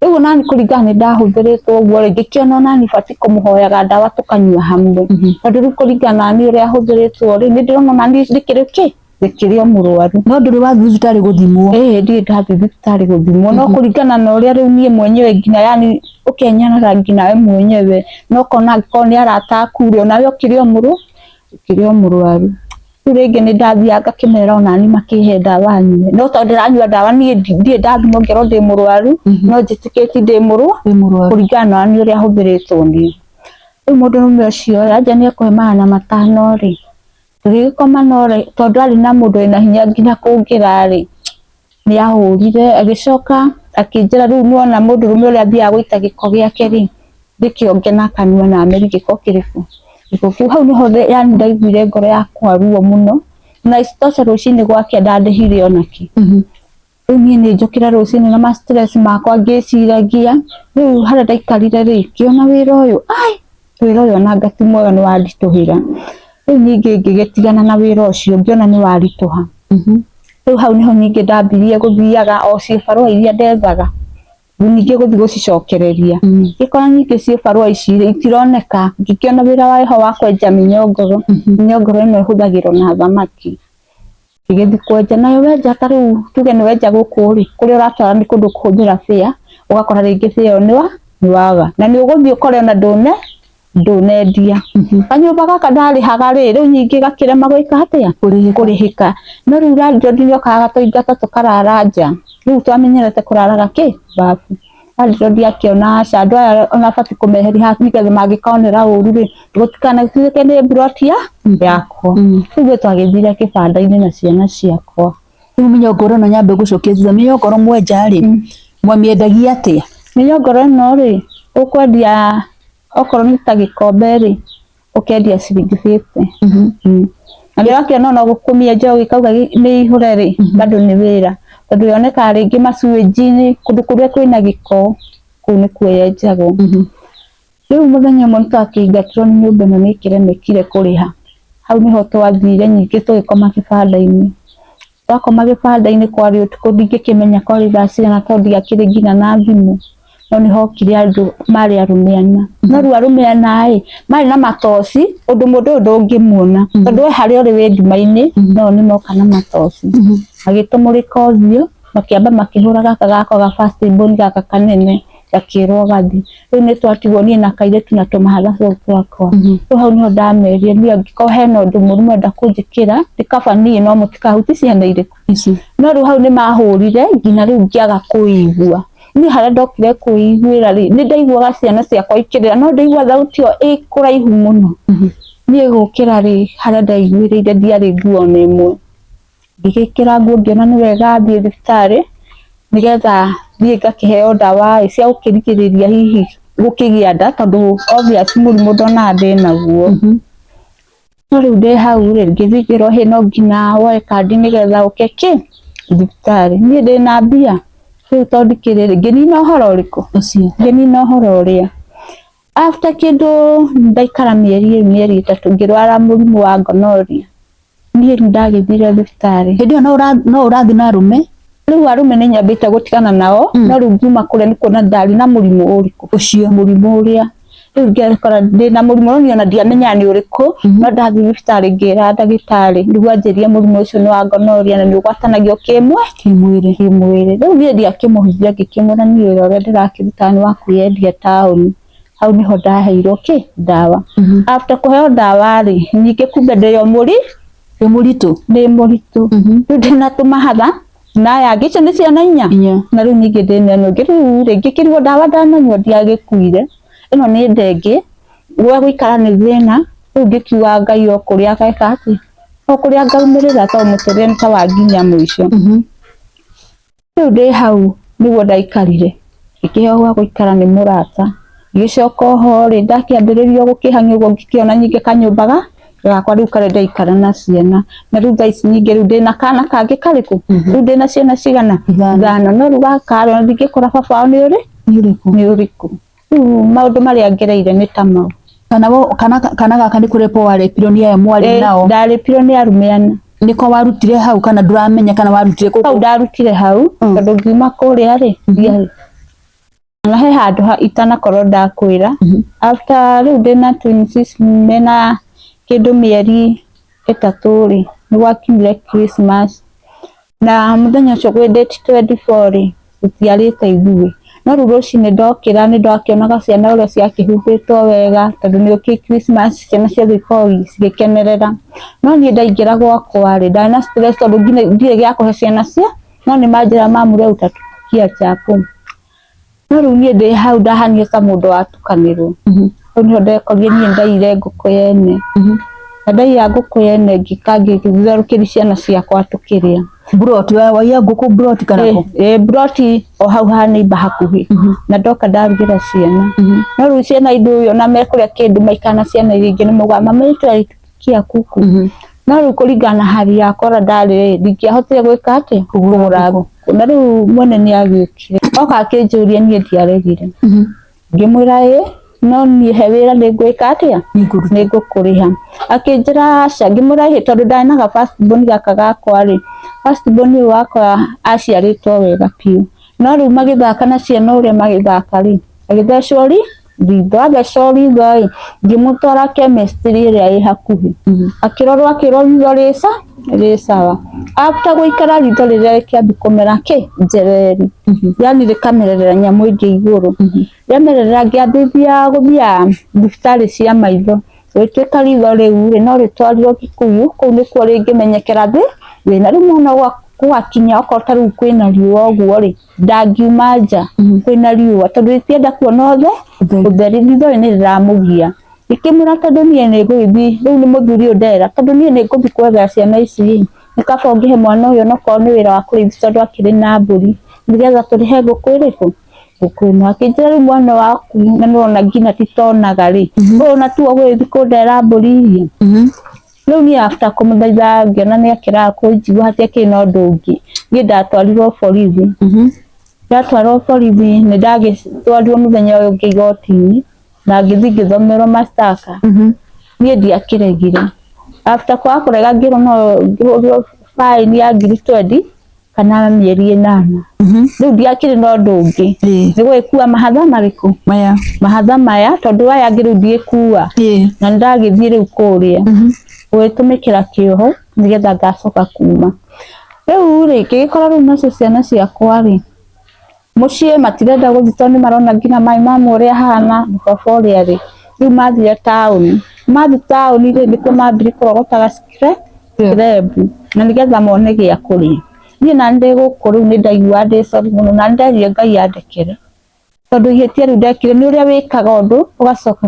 Rĩu onani kũringana nĩ ndahũthĩrĩtwo ũguo rĩ, ngĩkĩona onani batiĩ kũmũhoyaga ndawa tũkanyua hamwe. Tondũ rĩu kũringana na niĩ ũrĩa hũthĩrĩtwo rĩ, nĩ ndĩrona onani ndĩkĩrĩ kĩ, ndĩkĩrĩ o mũrwaru. No ndũrĩ wathiĩ thibitarĩ gũthimwo? Ĩĩ ndirĩ ndathiĩ thibitarĩ gũthimwo, no kũringana na ũrĩa rĩu niĩ mwenyewe nginya yani ũkenyarara nginya we mwenyewe, na ũkona angĩkorwo nĩ arata aku rĩ, onawe ũkĩrĩ o mũrwaru. Rĩu rĩngĩ nĩ ndathiaga ngakĩmera onani makĩhe ndawa nyue, no tondũ ndĩranyua ndawa niĩ ndirĩ ndathimwo ngerwo ndĩ mũrwaru, no njĩtĩkĩtie ndĩ mũrwaru kũringana na niĩ ũrĩa hũthĩrĩtwo niĩ. Rĩu mũndũrũme ũcio rĩ, anja nĩ ekũhe 500 rĩ, tũgĩgĩkoma no tondũ arĩ na mũndũ wĩna hinya nginya kũngĩra rĩ, nĩ ahũrire agĩcoka akĩnjĩra rĩu nĩwona mũndũrũme ũrĩa athiaga gũita gĩko gĩake rĩ, ndĩkĩonge na kanua na amerie gĩko kĩrĩkũ, gĩko kĩu. Hau nĩho yani ndaiguire ngoro yakwa ruo mũno, na isitoshe rũcinĩ gwakĩa ndandĩhire ona kĩ. Rĩu niĩ nĩ njũkĩra rũcinĩ na ma stress makwa ngĩciragia, rĩu harĩa ndaikarire rĩ, ngĩona wĩra ũyũ, ai wĩra ũyũ ona ti mwega nĩ wanditũhĩra. Rĩu ningĩ ngĩgĩtigana na wĩra ũcio ngĩona nĩ waritũha. Rĩu hau nĩho ningĩ ndambirie gũthiaga o cibarũa iria ndethaga, ningĩ gũthiĩ gũcicokereria. Ngĩkora ningĩ cibarũa ici rĩ, itironeka, ngĩkĩona wĩra warĩ ho wa kwenja mĩnyongoro, mĩnyongoro ĩno ĩhũthagĩrwo na thamaki. Ngĩgĩthiĩ kwenja, nayo wenja ta rĩu tuge nĩ wenja gũkũ rĩ, kũrĩa ũratwara nĩ kũndũ kũhũthĩra fare, ũgakora rĩngĩ fare ĩyo nĩ waga, na nĩ ũgũthiĩ ũkore ona ndũnendia. Kanyũmba gaka ndarĩhaga rĩ, rĩu ningĩ gakĩrema gwĩka atĩa? Kũrĩhĩka. No rĩu landlord nĩ okaga agatũingata tũkarara nja, rĩu twamenyerete kũraraga kĩ? Babu. Landlord akĩona aca andũ aya ona batiĩ kũmeheria haha nĩgetha mangĩkonera ũru rĩ, gũtikanatuĩke nĩ mburoti yakwa. Rĩu ithuĩ twagĩthire kĩbanda-inĩ na ciana ciakwa. Rĩu mĩnyongoro ĩno nyambe gũcokia thutha, mĩnyongoro mwenja rĩ, mwamĩendagia atĩa? Mĩnyongoro ĩno rĩ, ũkwendia okorwo nĩ ta gĩkombe rĩ, ũkendia ciringi 50. Na nĩ ũrakĩona ona kũmĩenja ũgĩkauga nĩ ihũre rĩ, bado nĩ wĩra. Tondũ yonekaga rĩngĩ macuĩnji-inĩ, kũndũ kũrĩa kwĩna gĩko, kũu nĩkuo yenjagwo. Rĩu mũthenya ũmwe nĩ twakĩingatirwo nĩ nyũmba ĩno nĩ ĩkĩremekire kũrĩha. Hau nĩho twathire ningĩ tũgĩkoma kĩbanda-inĩ. Twakoma gĩbanda-inĩ kwarĩ ũtukũ ndingĩkĩmenya kwarĩ thaa cigana tondũ ndiakĩrĩ nginya na thimũ. No nĩ hokire andũ marĩ arũme ana. No rĩu arũme ana ĩ, marĩ na matoci ũndũ mũndũ ũyũ ndũngĩmuona. Tondũ we harĩa ũrĩ wĩ nduma-inĩ, no o nĩ moka na matoci. Magĩtũmũrĩka ũthiũ, makĩamba makĩhũra gaka gakwa ga first born gaka kanene, gakĩrwo gathiĩ. Rĩu nĩ twatigwo niĩ na kairĩtu na tũmahatha tũu twakwa. Rĩu hau nĩho ndamerire niĩ angĩkorwo hena ũndũ mũru mwenda kũnjĩkĩra, nĩ kaba niĩ no mũtikahutie ciana irĩkũ. No rĩu hau nĩ mahũrire nginya rĩu ngĩaga kũigua. Niĩ harĩa ndokire kwĩiguĩra rĩ, nĩ ndaiguaga ciana ciakwa ikĩrĩra no ndaigua thauti ĩyo ĩ kũraihu mũno. Niĩ gũkĩra rĩ, harĩa ndaiguĩrĩire ndiarĩ nguo ona ĩmwe. Ngĩgĩkĩra nguo ngĩona nĩ wega thiĩ thibitarĩ nĩgetha thiĩ ngakĩheo ndawa ĩ cia gũkĩrigĩrĩria hihi gũkĩgĩa nda tondũ obvious mũrimũ ndonaga ndĩnaguo. No rĩu ndĩ hau rĩ, ngĩthiĩ ngĩrwo hĩ no nginya woe kandi nĩgetha ũke kĩ thibitarĩ. Niĩ ndĩna mbia rĩu tondũ ndikĩrĩ rĩ, ngĩnina ũhoro ũrĩkũ? Ngĩnina ũhoro ũrĩa. After kĩndũ ndaikara mĩeri mĩeri 3 ngĩrwara mũrimũ wa gonorrhea. Niĩ nĩ ndagĩthire thibitarĩ. Hĩndĩ ĩyo no ũrathiĩ na arũme? Rĩu arũme nĩ nyambĩte gũtigana nao, no rĩu ngiuma kũrĩa nĩ kuona ndarĩ na mũrimũ ũrĩkũ? Ũcio. Mũrimũ ũrĩa. Rĩu ngekora ndĩna mũrimũ no niĩ ona ndiamenyaga nĩ ũrĩkũ, no ndathiĩ thibitarĩ ngĩra ndagĩtarĩ nĩguo anjĩrire mũrimũ ũcio nĩ wa gonorrhea na nĩ ũgwatanagio kĩmwĩrĩ. Kĩmwĩrĩ. Rĩu niĩ ndiakĩmũhithire ngĩkĩmwĩra niĩ wĩra ũrĩa ndĩrakĩrutaga nĩ wa kwĩyendia taũni. Hau nĩho ndaheirwo kĩ? Ndawa. After kũheo ndawa rĩ, ningĩ kumbe ndĩ o Wĩ mũritũ? Ndĩ mũritũ. Rĩu ndĩna tũmahatha na aya angĩ, icio nĩ ciana inya. Na rĩu ningĩ ndĩna ĩno ĩngĩ, rĩu rĩ ngĩkĩrigwo ndawa ndananyua ndiagĩkuire, ĩno nĩ ndenge, gwa gũikara nĩ thĩna, rĩu ngĩkiuga Ngai o kũrĩa ageka atĩa, o kũrĩa ngaumĩrĩra tondũ mũtũrĩre nĩ ta wa nginya mũico. Rĩu ndĩ hau nĩguo ndaikarire, ngĩkĩheo gwa gũikara nĩ mũrata, ngĩgĩcoka oho rĩ, ndakĩambĩrĩria gũkĩhang'ia ũguo ngĩkĩona ningĩ kanyũmba gakwa rĩu karĩa ndaikara na ciana, na rĩu thaa ici ningĩ rĩu ndĩna kana kangĩ karĩkũ? Rĩu ndĩna ciana cigana? 5. No rĩu gaka rĩ, ona ndingĩkora baba wao nĩ ũrĩ? Nĩ ũrĩkũ? Rĩu maũndũ marĩa ngereire nĩ ta mau. Kana gaka nĩ kũrepwo warepirwo nĩ aya mwarĩ nao? Ndarepirwo nĩ arũme ana. Nĩko warutire hau kana ndũramenya kana warutire kũ? Hau ndarutire hau tondũ ngiuma kũrĩa rĩ, ndiarĩ. Na he handũ itanakorwo ndakwĩra, after rĩu ndĩna twins mena kĩndũ mĩeri 3 rĩ, nĩ gwakinyire Christmas na mũthenya ũcio gwĩ date 24 rĩ, tũtiarĩte ithuĩ. No rĩu rũcinĩ ndokĩra nĩ ndakĩonaga ciana ũrĩa ciakĩhumbĩtwo wega tondũ nĩ ũkĩ Christmas ciana ciothe ikoragwo cigĩkenerera. No niĩ ndaingĩra gwakwa rĩ, ndarĩ na stress tondũ ndirĩ gĩa kũhe ciana cia, no nĩ manjĩra mamu leo utatupikia chapo. No rĩu niĩ ndĩ hau ndahanire ta mũndũ watukanĩrwo. Hau nĩho ndekorire niĩ ndaiyire ngũkũ yene. Na ndaiya ngũkũ yene ngĩka ngĩtherũkĩria ciana ciakwa tũkĩrĩa. Mburoti, waiya ngũkũ mburoti kana kũ? Ĩ mburoti o hau ha neighbor hakuhĩ. Na ndoka ndarugĩra ciana. No rĩu ciana ithuĩ ona mekũrĩa kĩndũ maikara na ciana iria ingĩ nĩ maugaga mama yetu alitupikia kuku. No rĩu kũringana na hali yakwa ũrĩa ndarĩ rĩ, ndingĩahotire gwĩka atĩa? Kũgũra ngũkũ. Gũkũ na rĩu mwene nĩ agĩũkire oka akĩnjũria, niĩ ndiaregire. Ngĩmwĩra ĩ, no niĩ he wĩra nĩ ngwĩka atĩa, nĩ ngũkũrĩha. Akĩnjĩra aca. Ngĩmwĩra ĩ, tondũ ndarĩ na ga first born gaka gakwa rĩ, first born ũyũ wakwa aciarĩtwo wega biũ, no rĩu magĩthaka na ciana ũrĩa magĩthaka rĩ, agĩthecwo ritho. Athecwo ritho rĩ, ngĩmũtwara chemistry ĩrĩa ĩ hakuhĩ, akĩrorwo, akĩrwo ritho rĩ sawa. After gũikara, ritho rĩrĩa rĩkĩambia kũmera kĩ njereri, yani rĩkamererera nyamũ ĩngĩ igũrũ. Rĩamererera, ngĩambĩrĩria gũthiaga thibitarĩ cia maitho. Gũgĩtuĩka ritho rĩu rĩ, no rĩtwarirwo Kikuyu, kũu nĩkuo rĩngĩmenyekera thĩna. Rĩu mwana gwakinya okorwo ta rĩu kwĩna riũa ũguo rĩ, ndangiuma nja kwĩna riũa tondũ rĩtienda kuona ũtheri, ritho rĩ nĩ rĩramũgia. Ngĩkĩmwĩra tondũ niĩ nĩ ngũgĩthiĩ rĩu, nĩ mũthuri ũyũ ndera, tondũ niĩ nĩ ngũthiĩ kwethera ciana ici rĩ, nĩ kaba ũngĩhe mwana ũyũ onokorwo nĩ wĩra wa kũrĩithia tondũ akĩrĩ na mbũri, nĩgetha tũrĩhe ngũkũ ĩrĩkũ, ngũkũ ĩno. Akĩnjĩra rĩu mwana waku na nĩwona nginya titonaga rĩ, ũyũ na tuo ũgũgĩthiĩ kũndehera mbũri iria. Rĩu niĩ after kũmũthaitha, ngĩona nĩ akĩraga kũnjigua, hatiakĩrĩ na ũndũ ũngĩ, niĩ ndatwarirwo borithi. Ndatwarwo borithi, nĩ ndagĩtwarirwo mũthenya ũyũ ũngĩ igoti-inĩ na ngĩthiĩ ngĩthomerwo mashtaka. Niĩ ndiakĩregire. After kwaga kũrega, ngĩrwo no ngĩhũrĩrwo fine ya 20,000 kana mĩeri 8. Rĩu ndiakĩrĩ na ũndũ ũngĩ, nĩ gũgĩkua mahatha marĩkũ? Maya. Mahatha maya, tondũ aya angĩ rĩu ndigĩkua. Na nĩ ndagĩthiĩ rĩu kũrĩa gũgĩtũmĩkĩra kĩoho nĩgetha ngacoka kuma. Rĩu rĩ, ngĩgĩkora rĩu nacio ciana ciakwa rĩ, mũciĩ matirenda gũthiĩ tondũ nĩ marona nginya mai mamu ũrĩa ahana na baba ũrĩa arĩ. Rĩu mathire taũni. Mathiĩ taũni rĩ, nĩkuo mambirie kũrogotaga scrap na nĩgetha mone gĩa kũrĩa. Niĩ na ndĩ gũkũ rĩu nĩ ndaiguaga ndĩ sorry mũno, na nĩ nderire Ngai andekere tondũ ihĩtia rĩu ndekire nĩ ũrĩa wĩkaga ũndũ ũgacoka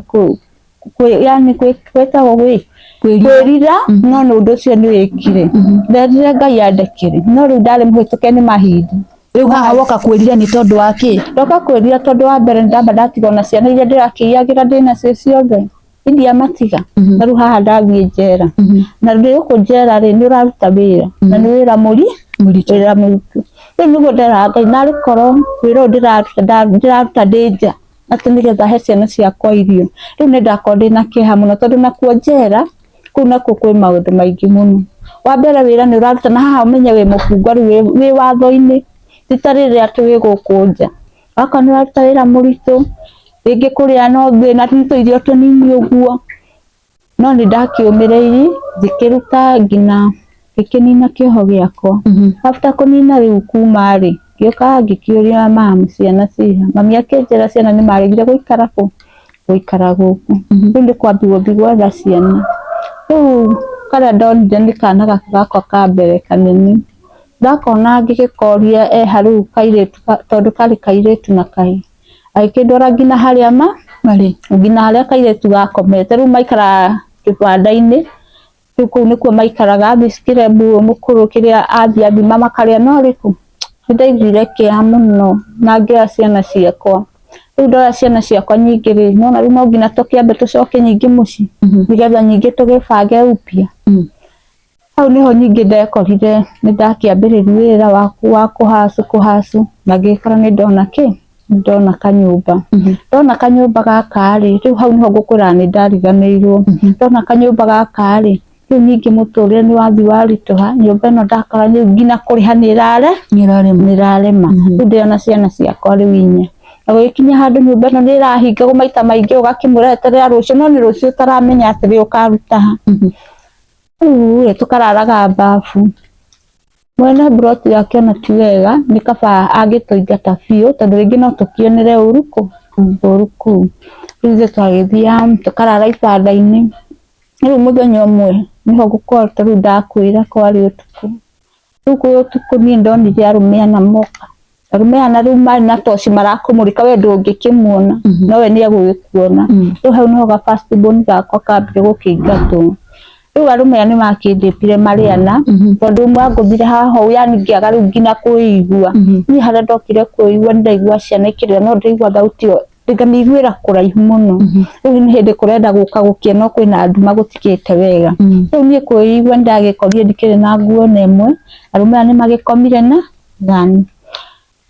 yani gwĩtagwo kwĩrira, no nĩ ũndũ ũcio nĩ wĩkire. Nderire Ngai andekere, no rĩu ndarĩ mũhĩtũke nĩ mahinda. Rĩu haha woka kwĩrira nĩ tondũ wa kĩ? Ndoka kwĩrira tondũ wa mbere nĩ ndamba ndatigwo na ciana iria ndĩrakĩiyagĩra ndĩ nacio ciothe, indiamatiga, na rĩu haha ndathiĩ njera, na ndĩ gũkũ njera rĩ, nĩ ũraruta wĩra na nĩ wĩra mũritũ. Wĩra mũritũ. Rĩu nĩguo nderaga Ngai narĩ korwo wĩra ũyũ ndĩraruta, ndĩraruta ndĩ nja atĩ nĩgetha he ciana ciakwa irio. Rĩu nĩ ndakorwo ndĩna kĩeha mũno tondũ nakuo njera kũu nakuo kwĩ maũndũ maingĩ mũno. Wa mbere, wĩra nĩ ũraruta na haha ũmenye wĩ mũbungwa, rĩu wĩ watho-inĩ, ti ta rĩrĩa atĩ wĩ gũkũ nja. Wakorwo nĩ ũraruta wĩra mũritũ, rĩngĩ kũrĩa no thĩna, nĩ tũirio tũnini ũguo, no nĩ ndakĩũmĩrĩirie ngĩkĩruta nginya ngĩkĩnina kĩoho gĩakwa. After kũnina rĩu kuma rĩ, ngĩũka ngĩkĩũria mamu ciana ciha. Mami akĩnjĩra ciana nĩ maregire gũikara kũ, gũikara gũkũ. Rĩu nĩ kwambia gũthiĩ gwetha ciana. Rĩu karĩa ndonire nĩ kana gaka gakwa ka mbere kanene. Ndakona ngĩgĩkoria eha rĩu kairĩtu, tondũ karĩ kairĩtu na kahĩĩ. Agĩkĩndwara nginya harĩa ma marĩ, nginya harĩa kairĩtu gakomete. Rĩu maikaraga kĩbanda-inĩ. Rĩu kũu nĩkuo maikaraga, athiĩ scrap mũkũrũ kĩrĩa athiĩ athima makarĩa no rĩkũ. Nĩ ndaiguire kĩeha mũno na ngĩoya ciana ciakwa. Rĩu ndoya ciana ciakwa nyingĩ rĩ, nĩwona rĩu no nginya tũkĩambe tũcoke nyingĩ mũciĩ nĩgetha nyingĩ tũgĩbange upya. Hau nĩho nyingĩ ndekorire nĩ ndakĩambĩrĩria wĩra wa kũhacu kũhacu na ngĩkora nĩ ndona kĩ, ndona kanyũmba. Ndona kanyũmba gaka rĩ, rĩu hau nĩho ngũkwĩraga nĩ ndariganĩirwo. Ndona kanyũmba gaka rĩ, rĩu ningĩ mũtũrĩre nĩ wathiĩ waritũha. Nyũmba ĩno ndakora rĩu nginya kũrĩha nĩ ĩrare nĩ ĩrarema. Nĩ ĩrarema. Rĩu ndĩrona ciana ciakwa rĩu inya, na gũgĩkinya handũ nyũmba ĩno nĩ ĩrahingagwo maita maingĩ, ũgakĩmũreterera rũciũ, no nĩ rũciũ ũtaramenya atĩrĩ ũkaruta ha. Rĩu rĩ, tũkararaga babu. Mwene mburoti akĩona ti wega, nĩ kaba angĩtũingata biũ tondũ rĩngĩ no tũkĩonere ũru kũ ũru kũu. Rĩu ithuĩ twagĩthiaga tũkarara ibanda-inĩ. Rĩu mũthenya ũmwe nĩho ngũkorwo ta rĩu ndakwĩra kwarĩ ũtukũ. Rĩu kwĩ ũtukũ niĩ ndonire arũme ana moka. Arũme ana rĩu marĩ na toci marakũmũrĩka, we ndũngĩkĩmuona, no we nĩ egũgĩkuona. Rĩu hau nĩho ga first born gakwa kambire gũkĩingatwo. Rĩu arũme aya nĩ makĩndĩpire marĩ ana, tondũ ũmwe angũthire haha ũũ, yani ngĩaga rĩu nginya kwĩigua. Niĩ harĩa ndokire kwĩigua, nĩ ndaigua ciana ikĩrĩra, no ndĩraigua thauti ĩyo ngamĩiguĩra kũraihu mũno. Rĩu nĩ hĩndĩ kũrenda gũka gũkĩa, no kwĩna nduma, gũtikĩte wega. Rĩu niĩ kwĩigua nĩ ndagĩkorire ndikĩrĩ na nguo na ĩmwe. Arũme aya nĩ magĩkomire na Ithano.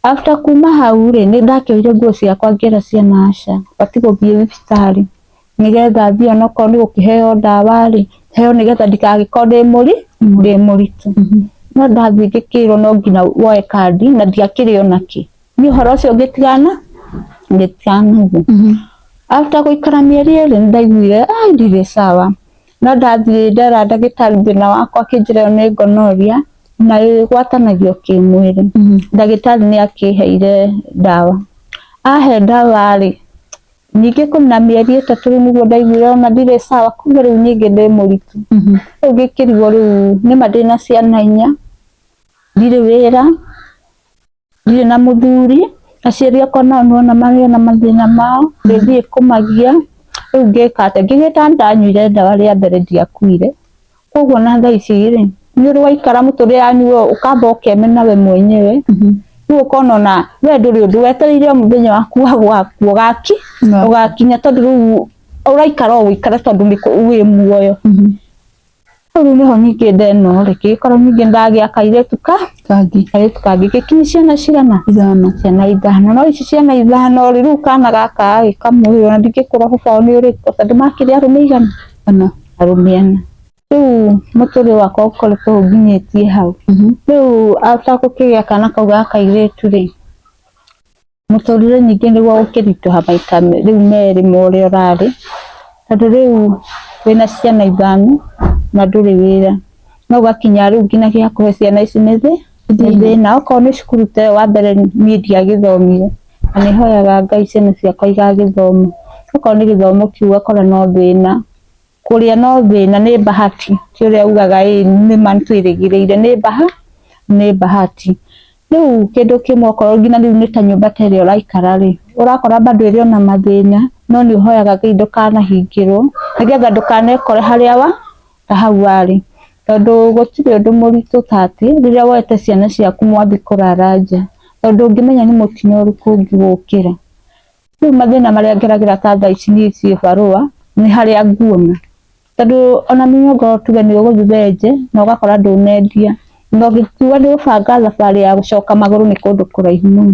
After kuma hau rĩ, nĩ ndakĩoire nguo ciakwa ngĩra ciana aca, batiĩ gũthiĩ thibitarĩ nĩgetha thiĩ onokorwo nĩ gũkĩheo ndawa rĩ, heo nĩgetha ndikagĩkorwo ndĩ mũritũ. No ndathiĩ ngĩkĩrwo no nginya woe kandi na ndiakĩrĩ ona kĩ. Niĩ ũhoro ũcio ngĩtigana naguo. After gũikara mĩeri ĩrĩ nĩ ndaiguire ai ndirĩ sawa. No ndathiĩ ndera ndagĩtarĩ thĩna wakwa akĩnjĩra ĩyo nĩ gonorrhea na ĩgwatanagio kĩmwĩrĩ. Ndagĩtarĩ nĩ akĩheire ndawa. Ahe ndawa rĩ, ningĩ na mĩeri 3 rĩu nĩguo ndaiguire ona ndirĩ sawa, kumbe rĩu ningĩ ndĩ mũritũ. Rĩu ngĩkĩrigwo rĩu nĩma ndĩna ciana 4, ndirĩ wĩra, ndirĩ na mũthuri, aciari akwa nao nĩwona marĩ ona mathĩna mao, ndĩthiĩ kũmagia, rĩu ngĩka atĩa? Ngĩgĩta ndanyuire ndawa rĩa mbere ndiakuire, koguo na thaa ici rĩ, nĩ ũrĩ waikara mũtũrĩre yani we ũkamba ũkemena we mwenyewe, rĩu ũkona ona we ndũrĩ ũndũ wetereire o mũthenya waku wa gũgakua ũgakinya tondũ rĩu ũraikara o ũikare tondũ wĩ muoyo. Rĩu nĩho ningĩ ndeno rĩ, ngĩgĩkorwo ningĩ ndagĩa kairĩtu kairĩtu kangĩ gĩkinyi ciana cigana? 5. Ciana 5. No ici ciana 5 rĩ, rĩu kana gaka rĩ, kamwe ona ndingĩkwĩra baba wao nĩ ũrĩkũ tondũ makĩrĩ arũme igana? 4. Arũme 4. Rĩu mũtũrĩre wakwa ũkoretwo ũnginyĩtie hau. Rĩu after gũkĩgĩa kana kau ga kairĩtu rĩ, mũtũrĩre ningĩ nĩguo ũkĩritũha maita rĩu merĩ ma ũrĩa ũrarĩ, tondũ rĩu wĩna ciana 5 na ndũrĩ wĩra, no ũgakinya rĩu nginya gĩa kũhe ciana ici nĩ thĩna. Okorwo nĩ cukuru ta ĩyo wa mbere niĩ ndiagĩthomire, na nĩ hoyaga Ngai ciana ciakwa igagĩthoma. Okorwo nĩ gĩthomo kĩu ũgakora no thĩna, kũrĩa no thĩna, nĩ bahati, ti ũrĩa ugaga ĩ nĩma nĩtwĩrĩgĩrĩire, nĩ bahati. Rĩu kĩndũ kĩmwe okorwo nginya rĩu nĩ ta nyũmba ta ĩrĩa ũraikara rĩ, ũrakora bado ĩrĩ ona mathĩna, no nĩ ũhoyaga Ngai ndũkanahingĩrwo, nĩgetha ndũkanekore harĩa ta hau warĩ. Tondũ gũtirĩ ũndũ mũritũ ta atĩ rĩrĩa woete ciana ciaku mwathiĩ kũrara nja, tondũ ũngĩmenya nĩ mũtino ũrĩkũ ũngĩgũkĩra. Rĩu mathĩna marĩa ngeragĩra ta thaa ici niĩ ciĩ barũa, nĩ harĩa nguona. Tondũ ona mĩnyongo tuge nĩ ũgũthiĩ wenje na ũgakora ndũnendia, na ũngĩkiuga nĩ ũgũbanga thabarĩ ya gũcoka magũrũ nĩ kũndũ kũraihu mũno.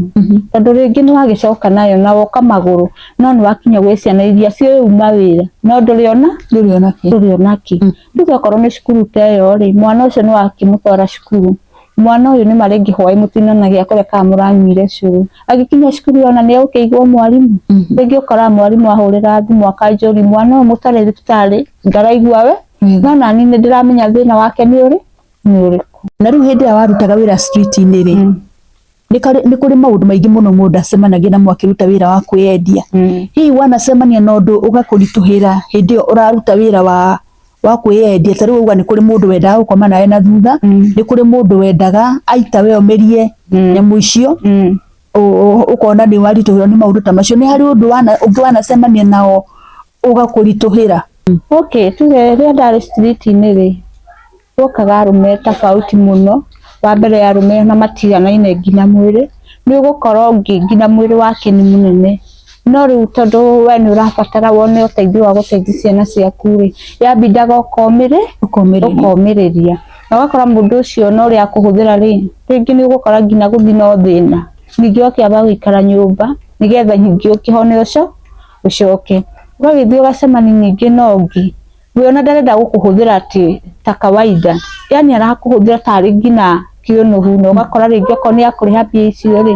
Tondũ rĩngĩ nĩ wagĩcoka nayo na woka magũrũ, no nĩ wakinya gwĩ ciana iria ciũĩ uma wĩra, no ndũrĩ ona Ndũrĩ ona kĩ. Tuge okorwo nĩ cukuru ta ĩyo rĩ, mwana ũcio nĩ wakĩmũtwara cukuru, mwana ũyũ nĩma rĩngĩ hwaĩ mũtinona gĩa kũrĩa kana mũranyuire cũrũ, agĩkinya cukuru ona nĩ egũkĩigua mwarimũ. Rĩngĩ ũkoraga mwarimũ ahũrĩra thimũ akanjũria mwana ũyũ mũtware thibitarĩ ndaraigua we, no nani nĩ ndĩramenya thĩna wake nĩ ũrĩkũ. Na rĩu hĩndĩ ĩrĩa warutaga wĩra street-inĩ rĩ, nĩ kũrĩ maũndũ maingĩ mũno mũndũ acemanagia namo akĩruta wĩra wa kwĩyendia. Hihi wanacemania na ũndũ ũgakũritũhĩra hĩndĩ ĩyo ũraruta wĩra wa kwĩyendia? Ta rĩu wauga nĩ kũrĩ mũndũ wendaga gũkoma nawe na thutha, nĩ kũrĩ mũndũ wendaga aita we omĩrie nyamũ icio, ũkona nĩ waritũhĩrwo nĩ maũndũ ta macio. Nĩ harĩ ũndũ ũngĩ wanacemania nao ũgakũritũhĩra? Okay, tuge rĩrĩa ndarĩ street-inĩ rĩ, gwokaga arũme tofauti mũno. Wa mbere arũme ona matiganaine nginya mwĩrĩ, nĩ ũgũkora ũngĩ nginya mwĩrĩ wake nĩ mũnene, no rĩu tondũ we nĩ ũrabatara wone ũteithio wa gũteithia ciana ciaku rĩ, yambindaga ũkomĩrĩria. Na ũgakora mũndũ ũcio na ũrĩa akũhũthĩra rĩ, rĩngĩ nĩ ũgũkora nginya gũthiĩ no thĩna, ningĩ ũgakĩamba gũikara nyũmba nĩgetha ningĩ ũkĩhone ũcoke. Ũgagĩthiĩ ũgacemania ningĩ na ũngĩ, we ona ndarenda gũkũhũthĩra atĩ ta kawaida, yani arakũhũthĩra tarĩ nginya kĩũnũhu, na ũgakora rĩngĩ okorwo nĩ akũrĩha mbia icio rĩ,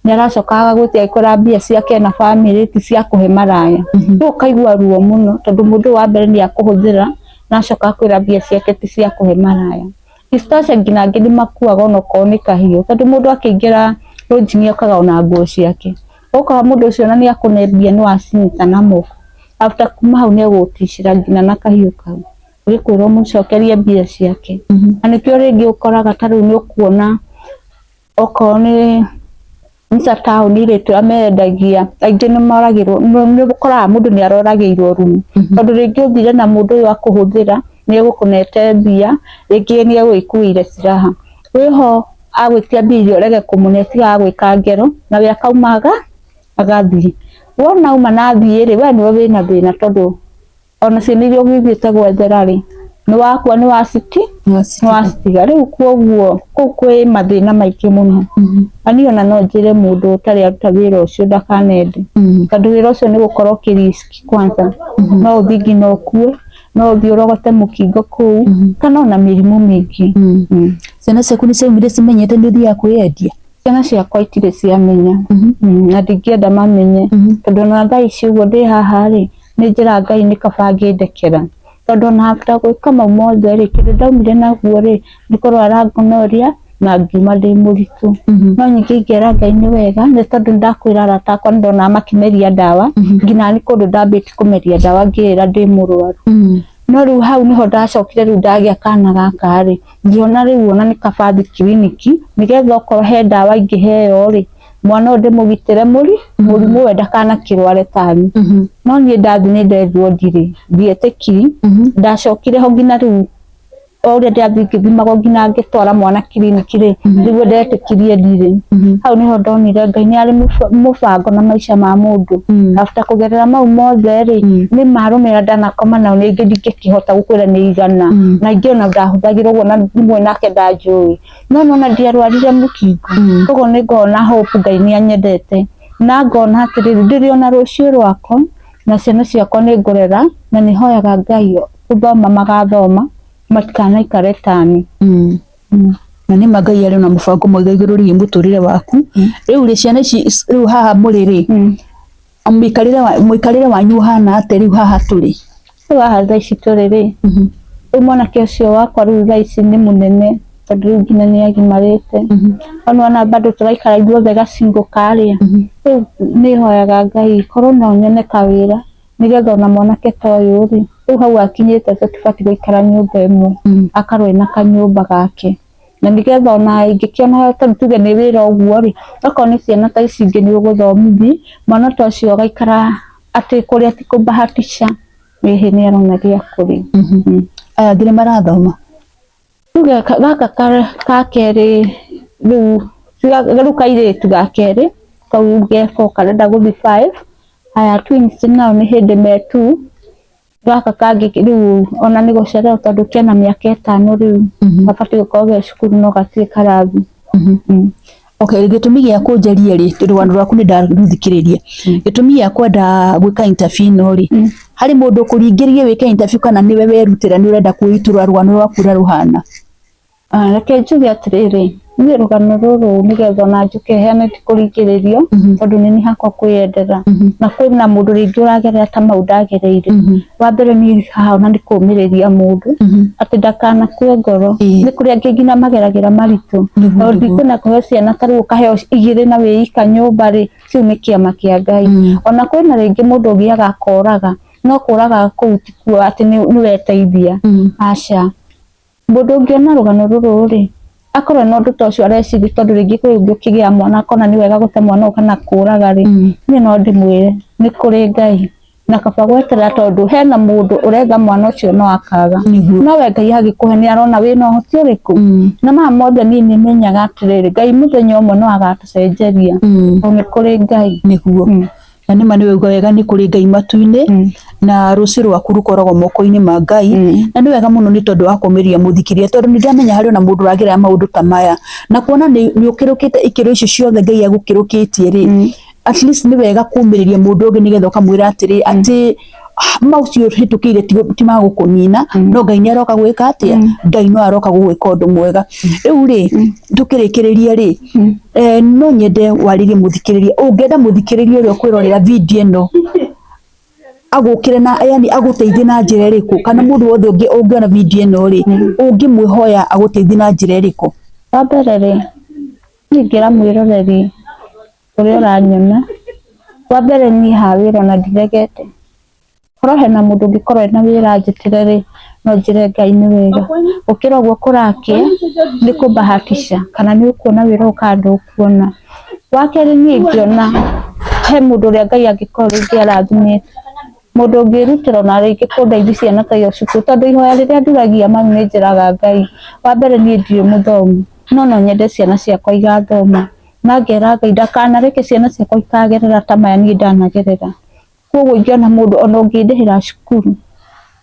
nĩ aracoka agagwĩtia agĩkwĩra mbia ciake na bamĩrĩ ti cia kũhe maraya. Rĩu ũkaigua ruo mũno tondũ mũndũ ũyũ wa mbere nĩ akũhũthĩra na acoka akwĩra mbia ciake ti cia kũhe maraya. Isitoshe nginya angĩ nĩ makuaga onokorwo nĩ kahiũ, tondũ mũndũ akĩingĩra lodging okaga ona nguo ciake. Ũgakora mũndũ ũcio ona nĩ akũne mbia nĩ wacinyita na moko, after kuma hau nĩ egũgũticĩra nginya na kahiũ kau, ũgĩkwĩra ũmũcokerie mbia ciake. Na nĩkĩo rĩngĩ ũkoraga ta rĩu nĩ ũkuona okorwo nĩ ta taũni rĩ, tũrĩa mendagia aingĩ nĩ moragĩrwo, nĩ ũkoraga mũndũ nĩ aroragĩirwo rumu, tondũ rĩngĩ ũthire na mũndũ ũyũ akũhũthĩra nĩ egũkũnete mbia, rĩngĩ nĩ egũgĩkuĩire silaha, wĩho agwĩtia mbia iria ũrege kũmũne tigaga gwĩka ngero, nawe akaumaga agathiĩ. Wona auma na athiĩ rĩ, we nĩwe wĩna thĩna tondũ ona ciana iria ũgĩthiĩte gwethera rĩ, Nĩ wakua nĩ waciti nĩ wacitiga rĩu kwoguo kũu kwĩ mathĩna maingĩ mũno. Na niĩ ona no njĩre mũndũ ũtarĩ aruta wĩra ũcio ndakanende, tondũ wĩra ũcio nĩ gũkorwo ũkĩ risk kwanza. No ũthiĩ nginya ũkue, no ũthiĩ ũrogote mũkingo kũu, kana ona mĩrimũ mĩingĩ. Ciana ciaku nĩ ciaumire cimenyete nĩ ũthiaga kwĩyendia? Ciana ciakwa itirĩ ciamenya. Na ndingĩenda mamenye, tondũ ona thaa ici ũguo ndĩ haha rĩ, nĩ njĩra Ngai nĩ kaba angĩndekera, tondũ ona after gwĩka mau mothe rĩ, kĩndũ ndaumire naguo rĩ, nĩ kũrwara gonorrhea na ngiuma ndĩ mũritũ. No ningĩ ingĩra Ngai nĩ wega, nĩ tondũ nĩndakwĩra arata akwa nĩndonaga makĩmeria ndawa, nginya nĩ kũndũ ndambĩtie kũmeria ndawa ngĩĩra ndĩ mũrwaru. No rĩu hau nĩho ndacokire rĩu ndagĩa kana gaka rĩ, ngĩona rĩu ona nĩ kaba thiĩ kiriniki, nĩgetha okorwo he ndawa ingĩheo rĩ, mwana ũyũ ndĩmũgitĩre mũrimũ we ndakanakĩrware tani. No niĩ ndathiĩ nĩ nderirwo ndirĩ, ndietĩkiri, ndacokire ho nginya rĩu o ũrĩa ndĩrathiĩ ngĩthimagwo nginya ngĩtwara mwana kiriniki rĩ, nĩguo ndetĩkirie ndirĩ. Hau nĩho ndonire Ngai nĩ arĩ mũbango na maica ma mũndũ. After kũgerera mau mothe rĩ, nĩ marũmĩrĩra ndanakoma nao nĩ ingĩ ndingĩkĩhota gũkwĩra nĩ igana, na ingĩ ona ndahũthagĩra ũguo na rĩmwe nake ndanjũĩ. No nona ndiarwarire mũkingo, koguo nĩ ngoragwo na hope Ngai nĩ anyendete, na ngona atĩrĩrĩ, ndĩrĩ ona rũciũ rwakwa na ciana ciakwa nĩ ngũrera, na nĩ hoyaga Ngai gũthoma magathoma matikanaikare tani. Na nĩ ma Ngai arĩ na mũbango mwega igũrũ rĩgiĩ mũtũrĩre waku. Rĩu rĩ, ciana ici rĩu haha mũrĩ rĩ, mũikarĩre wanyu ũhana atĩa rĩu haha tũrĩ? Rĩu haha thaa ici tũrĩ rĩ, rĩu mwanake ũcio wakwa rĩu thaa ici nĩ mũnene, tondũ rĩu nginya nĩ agimarĩte. Ona ona bado tũraikara ithuothe gacingo karĩa. Rĩu nĩ hoyaga Ngai korwo no nyone kawĩra, nĩgetha ona mwanake ta ũyũ rĩ, rĩu hau akinyĩte tũtibatiĩ gũikara nyũmba ĩmwe, akorwo ena kanyũmba gake. Na nĩgetha ona ingĩkĩona tondũ tuge nĩ wĩra ũguo rĩ, okorwo nĩ ciana ta ici ingĩ nĩ ũgũthomithia, mwana ta ũcio agaikara atĩ kũrĩa ti kũbahatisha, ĩhĩ nĩ arona gĩa kũrĩa. Aya angĩ nĩ marathoma? Tuge gaka ka kerĩ rĩu, rĩu kairĩtu ga kerĩ, kau ge four karenda gũthiĩ five, aya twins nao nĩ hĩndĩ me two, gaka kangĩ rĩu ona nĩ gũcererwo tondũ kena mĩaka 5 rĩu, gabatiĩ gũkorwo ge cukuru no gatirĩ karathi. Okay, gĩtũmi gĩa kũnjaria rĩ, tondũ rũgano rwaku nĩ ndarũthikĩrĩria, gĩtũmi gĩa kwenda gwĩka interview ĩno rĩ, harĩ mũndũ ũkũringĩrĩria wĩke interview kana nĩwe werutĩra nĩ ũrenda kwĩitũrũra rũgano rwaku ũrĩa rũhana? Reke njuge atĩrĩrĩ, niĩ rũgano rũrũ nĩgetha ona njũke heane ti kũringĩrĩrio, tondũ nĩ niĩ hakwa kwĩyendera, na kwĩna mũndũ rĩngĩ ũragerera ta mau ndagereire. Wa mbere niĩ haha ona nĩ kũũmĩrĩria mũndũ, atĩ ndakanakue ngoro. Nĩ kũrĩ angĩ nginya mageragĩra maritũ, tondũ ndikwenda kũhe ciana ta rĩu ũkaheo 2 na wĩ ika nyũmba rĩ, kĩu nĩ kĩama kĩa Ngai. Ona kwĩna rĩngĩ mũndũ ũthiaga akoraga, no kũraga kũu tikuo atĩ nĩ weteithia, aca. Mũndũ ũngĩona rũgano rũrũ rĩ, akorwo na ũndũ ta ũcio areciria, tondũ rĩngĩ kwĩ ũngĩ ũkĩgĩa mwana akona nĩ wega gũte mwana ũyũ kana kũraga rĩ, niĩ no ndĩmwĩre nĩ kũrĩ Ngai, na kaba gweterera tondũ hena mũndũ ũretha mwana ũcio no akaga. No we Ngai agĩkũhe nĩ arona wĩna ũhoti ũrĩkũ. Na maya mothe niĩ nĩ menyaga atĩrĩrĩ, Ngai mũthenya ũmwe no agatũcenjeria, tondũ nĩ kũrĩ Ngai. Nĩguo. Na nĩ ma nĩ wauga wega nĩ kũrĩ Ngai matu-inĩ, na rũciũ rwaku rũkoragwo moko-inĩ ma Ngai, na nĩ wega mũno nĩ tondũ wa kũmĩria mũthikĩrĩria, tondũ nĩ ndĩramenya harĩ ona mũndũ ũragerera maũndũ ta maya, na kuona nĩ ũkĩrũkĩte ikĩro icio ciothe Ngai agũkĩrũkĩtie rĩ, at least nĩ wega kũmĩrĩria mũndũ ũngĩ nĩgetha ũkamwĩra atĩrĩ, atĩ maũcio ũhĩtũkĩire ti ma gũkũnina, no Ngai nĩ aroka gwĩka atĩa? Ngai no aroka gũgwĩka ũndũ mwega. Rĩu rĩ, tũkĩrĩkĩrĩria rĩ, no nyende warĩrie mũthikĩrĩria, ũngĩenda mũthikĩrĩria ũrĩa ũkwĩrorera video ĩno agũkĩre na yani agũteithie na njĩra ĩrĩkũ, kana mũndũ wothe ũngĩ ũngĩona video ĩno rĩ, ũngĩmwĩhoya agũteithie na njĩra ĩrĩkũ? Wa mbere rĩ, niĩ ingĩra mwĩroreri ũrĩa ũranyona, wa mbere niĩ haha wĩra ona ndiregete. Korwo hena mũndũ ũngĩkorwo ena wĩra anjĩtĩre rĩ, no njĩre Ngai nĩ wega. Gũkĩra ũguo kũrakĩa nĩ kũbahatisha kana nĩ ũkuona wĩra ũyũ kana ndũkuona. Wa kerĩ niĩ ingĩona he mũndũ ũrĩa Ngai angĩkorwo rĩngĩ arathimĩte, mũndũ ũngĩrutĩra ona rĩngĩ kũndeithia ciana ta icio cukuru, tondũ ihoya rĩrĩa nduragia mami nĩ njĩraga Ngai, wa mbere niĩ ndirĩ mũthomu, no no nyende ciana ciakwa igathoma, na ngera Ngai ndakanareke ciana ciakwa ikagerera ta maya niĩ ndanagerera. Koguo ingĩona mũndũ ona ũngĩndĩhĩra cukuru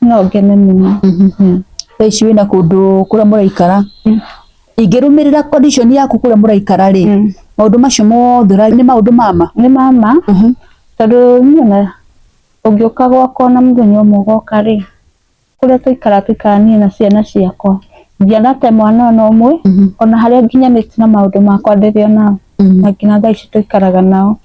no ngene mũno. Thaa ici wĩna kũndũ kũrĩa mũraikara. Ingĩrũmĩrĩra condition yaku kũrĩa mũraikara rĩ, maũndũ macio mothe nĩ maũndũ mama? Nĩ mama. Tondũ niĩ ona ũngĩũka gwakwa na mũthenya ũmwe ũgoka rĩ, kũrĩa tũikara tũikara niĩ na ciana ciakwa, ndianate mwana ona ũmwe, ona harĩa nginyanĩtie na maũndũ makwa ndĩrĩ o nao, na nginya thaa ici tũikaraga nao.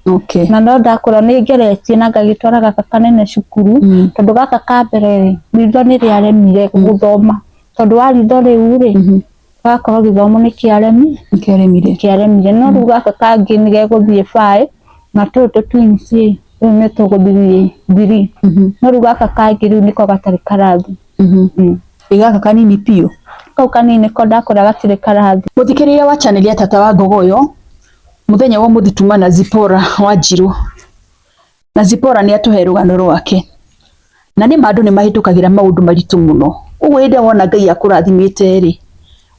Na no ndakũra nĩ ngeretie na ngagĩtwara gaka kanene cukuru, tondũ gaka ka mbere rĩ, ritho nĩ rĩaremire gũthoma, tondũ wa ritho rĩu rĩ, gagakorwo gĩthomo nĩ kĩaremi Kĩaremire. Kĩaremire. No rĩu gaka kangĩ nĩ gegũthiĩ 5, na tũtũ tũ twins rĩ, rĩu nĩ tũgũthiĩ 3. No rĩu gaka kangĩ rĩu nĩko gatarĩ karathi. Ĩ gaka kanini biũ? Kau kanini nĩko ndakũra gatirĩ karathi. Mũthikĩrĩria wa channel ya Tata wa Ngogoyo, mũthenya wa ũmũthĩ tuma na Zipporah Wanjiru, na Zipporah nĩ atũhe rũgano rwake. Na nĩ ma andũ nĩ mahĩtũkagĩra maũndũ maritũ mũno. Ũguo hĩndĩ ĩrĩa wona Ngai akũrathimĩte rĩ,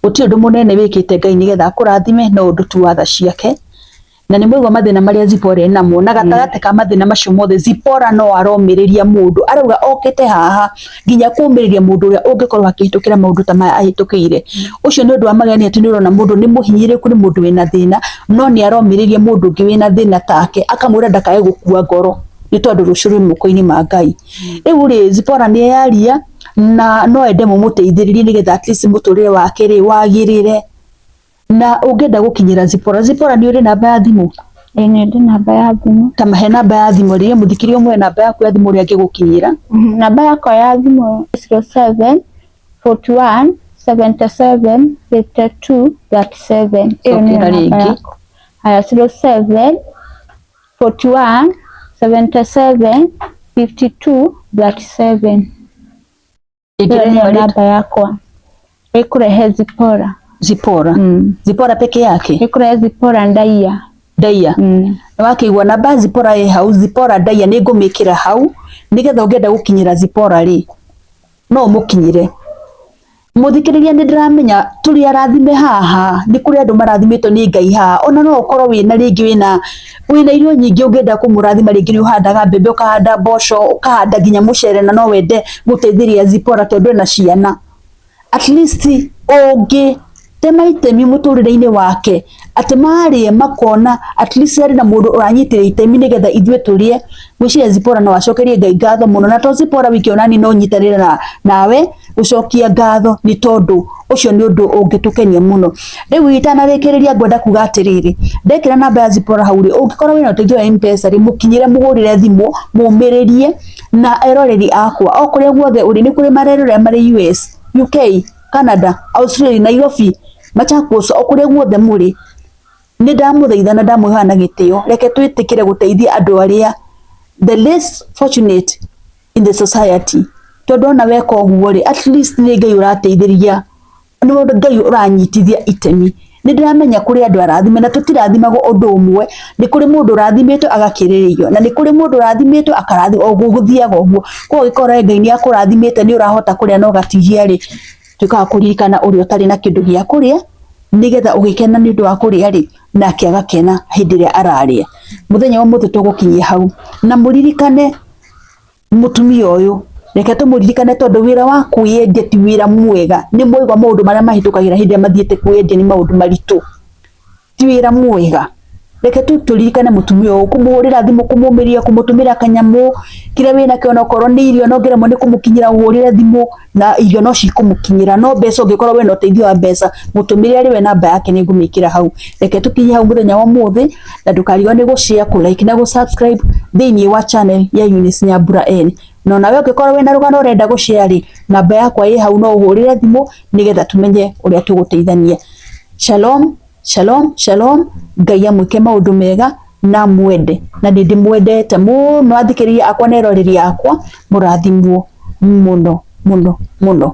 gũtirĩ ũndũ mũnene wĩkĩte Ngai nĩgetha akũrathime, no ũndũ tu wa tha ciake. Na nĩ mwaigua mathĩna marĩa Zipporah enamo, na gatagatĩ ka mathĩna macio mothe Zipporah no aromĩrĩria mũndũ. Arauga okĩte haha nginya kũmĩrĩria mũndũ ũrĩa ũngĩkorwo akĩhĩtũkĩra maũndũ ta maya ahĩtũkĩire. Ũcio nĩ ũndũ wa magegania atĩ nĩ ũrona mũndũ nĩ mũhinyĩrĩrĩku, nĩ mũndũ wĩna thĩna, no nĩ aromĩrĩria mũndũ ũngĩ wĩna thĩna take, akamwĩra ndakae gũkua ngoro, nĩ tondũ rũciũ rwĩ moko-inĩ ma Ngai. Rĩu rĩ, Zipporah nĩ eyaria na no ende mũmũteithĩrĩrie nĩgetha at least mũtũrĩre wake rĩ wagĩrĩre. Na ũngĩenda gũkinyĩra Zipporah, Zipporah nĩ ũrĩ namba ya thimũ? Ĩĩ nĩ ndĩ namba ya thimũ. Ta mahe namba ya thimũ rĩrĩa mũthikĩrĩria ũmũhe namba yaku ya thimũ ũrĩa angĩgũkinyĩra. Namba yakwa ya thimũ 07 41 77 52 37. Ĩyo nĩyo Cokera namba rĩngĩ. yakwa. Haya, 07 41 77 52 37. Ĩyo nĩyo namba yakwa. Ĩkũrehe Zipporah. Zipporah. Zipporah peke yake? Ĩkũrehe Zipporah Ndaiya. Ndaiya. Nĩwakĩigua namba ya Zipporah ĩ hau, Zipporah Ndaiya nĩ ngũmĩkĩra hau nĩgetha ũngĩenda gũkinyĩra Zipporah rĩ, no ũmũkinyĩre. Mũthikĩrĩria nĩ ndĩramenya tũrĩ arathime haha, nĩ kũrĩ andũ marathimĩtwo nĩ Ngai haha, ona no ũkorwo wĩna rĩngĩ wĩna irio nyingĩ ũngĩenda kũmũrathima, rĩngĩ nĩ ũhandaga mbembe, ũkahanda mboco, ũkahanda nginya mũcere na no wende gũteithĩrĩria Zipporah tondũ ena ciana. At least ũngĩtema itemi mũtũrĩre-inĩ wake atĩ marĩe makona at least harĩ na mũndũ ũranyitĩrĩra itemi nĩgetha ithuĩ tũrĩe, ngwĩciria Zipporah no acokerie Ngai ngatho mũno, na to Zipporah wiki onani no nyitanĩre nawe gũcokia ngatho nĩ tondũ ũcio nĩ ũndũ ũngĩtũkenia mũno. Rĩu itanarĩkĩrĩria ngwenda kuga atĩrĩrĩ, ndekĩra namba ya Zipporah hau rĩ, ũngĩkorwo wĩna ũteithio wa M-Pesa rĩ, mũkinyĩre mũhũrĩre thimũ mũmĩrĩrie na eroreri akwa o kũrĩa guothe ũrĩ, nĩ kũrĩ marerorera marĩ US, UK, Canada, Australia, Nairobi, Machakos, o kũrĩa guothe mũrĩ, nĩ ndamũthaitha na ndamwĩhoya na gĩtĩo, reke twĩtĩkĩre gũteithia andũ arĩa the less fortunate in the society, tondũ ona weka ũguo rĩ, at least nĩ Ngai ũrateithĩrĩria, nĩ Ngai ũranyitithia itemi. Nĩ ndĩramenya kũrĩ andũ arathime na tũtirathimagwo ũndũ ũmwe, nĩ kũrĩ mũndũ ũrathimĩtwo agakĩrĩrĩrio, na nĩ kũrĩ mũndũ ũrathimĩtwo akarathimwo, o gũthiaga ũguo. Koguo ũngĩkorwo Ngai nĩ akũrathimĩte nĩ ũrahota kũrĩa na ũgatigia rĩ, tuĩka wa kũririkana ũrĩa ũtarĩ na kĩndũ gĩa kũrĩa, nĩgetha ũgĩkena nĩ ũndũ wa kũrĩa rĩ, nake agakena hĩndĩ ĩrĩa ararĩa. Mũthenya wa ũmũthĩ tũgũkinyia hau, na mũririkane mũtumia ũyũ, reke tũmũririkane tondũ wĩra wa kwĩyendia ti wĩra mwega. Nĩ mwaigua maũndũ marĩa mahĩtũkagĩra hĩndĩ ĩrĩa mathiĩte kwĩyendia nĩ maũndũ maritũ, ti wĩra mwega. Reke tũririkane mũtumia ũyũ, kũmũhũrĩra thimũ, kũmũmĩrĩria, kũmũtũmĩra kanyamũ, kĩrĩa wĩnakĩo onokorwo nĩ irio na ũngĩremwo nĩ kũmũkinyĩra ũhũrĩre thimũ na irio no cikũmũkinyĩra. No mbeca ũngĩkorwo wĩna ũteithio wa mbeca, mũtũmĩre arĩ we namba yake nĩ ngũmĩkĩra hau. Reke tũkinye hau mũthenya wa ũmũthĩ na ndũkarigwo nĩ gũ share, kũ like na gũ subscribe thĩinĩ wa channel ya Eunice Nyambura N. Na onawe ũngĩkorwo wĩna rũgano ũrenda gũ share rĩ, namba yakwa ĩ hau no ũhũrĩre thimũ nĩgetha tũmenye ũrĩa tũgũteithania. Shalom, shalom, shalom. Ngai amwĩke maũndũ mega na mwende, na nĩ ndĩmwendete mũno athikĩrĩria akwa na eroreri akwa, mũrathimwo mũno mũno mũno.